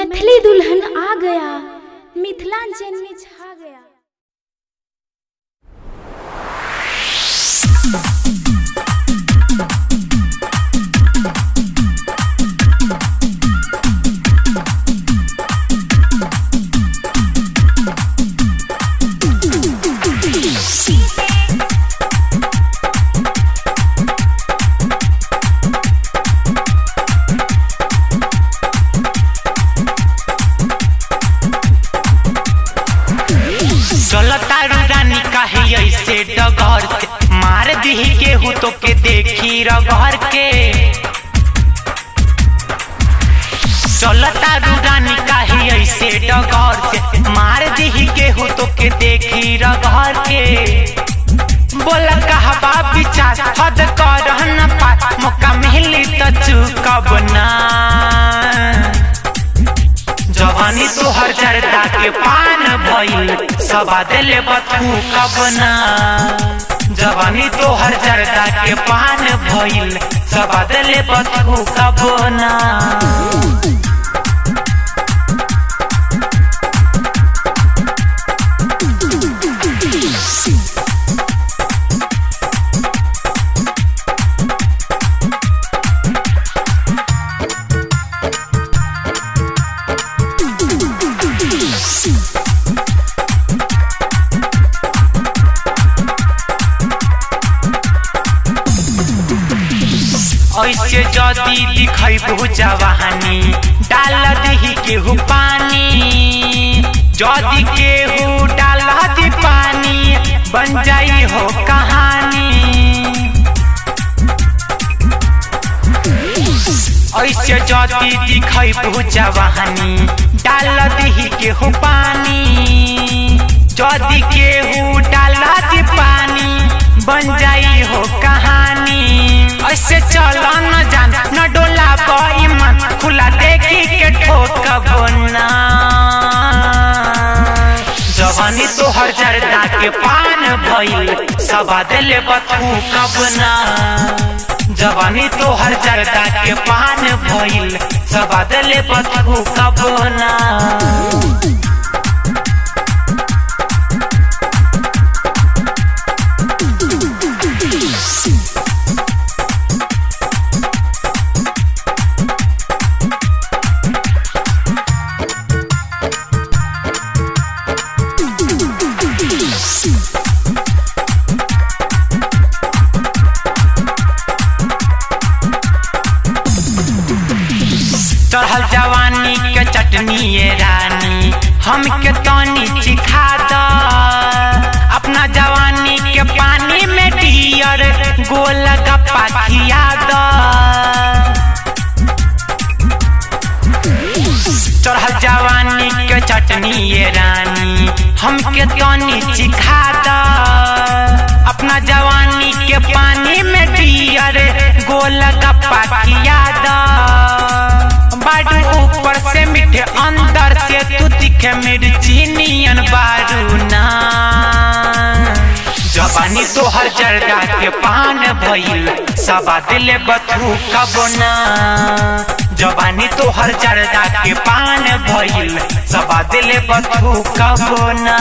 मैथिली दुल्हन आ गया, मिथिलांचल में छा गया। चलतारू रानी काहे ऐसे डगर के, मार दिही केहू तो के देखी रगड़ के। चलतारू रानी काहे ऐसे डगर के, मार दिही केहू तो के देखी रगड़ के। बोल कहबा विचार हद कर न पार, मौका मिली त चुकब ना। जवानी तोहर जरदा के पान भइल, सबा देले बथू कब ना। जवानी तोहर जरदा के पान भइल, सबा देले बथू कब ना। ऐसे जदी दिखैबू जवानी, डाल दिही केहू पानी। जदी केहू डाल दी पानी, बन जाई हो कहानी। ऐसे जदी दिखैबू जवानी, डाल दिही केहू पानी। जदी केहू डाल दी पानी, बन जाई हो कहानी। ऐसे चल न जान न डोला ईमान, खुला देखी के ठोकब ना। जवानी तोहर जरदा के पान भइल, सबा देले बथू कब ना। जवानी तोहर जरदा के पान भइल, सबा देले बथू कब ना। चढ़ल जवानी के चटनी ये रानी, हमके तनी चिखा द। अपना जवानी के पानी में डियर गोल गप्पा खिया द। चढ़ल जवानी के चटनी ये रानी, हमके तनी चिखा द। अपना जवानी के पानी में डियर गोल गप्पा खिया द। बाडू ऊपर से मीठे अंदर से तू दिखे मिर्ची नियन बारू ना। जवानी तोहर जरदा के पान भइल, सबा दिले बथू कब ना। जवानी तोहर जरदा के पान भइल, सबा दिले बथू कब ना।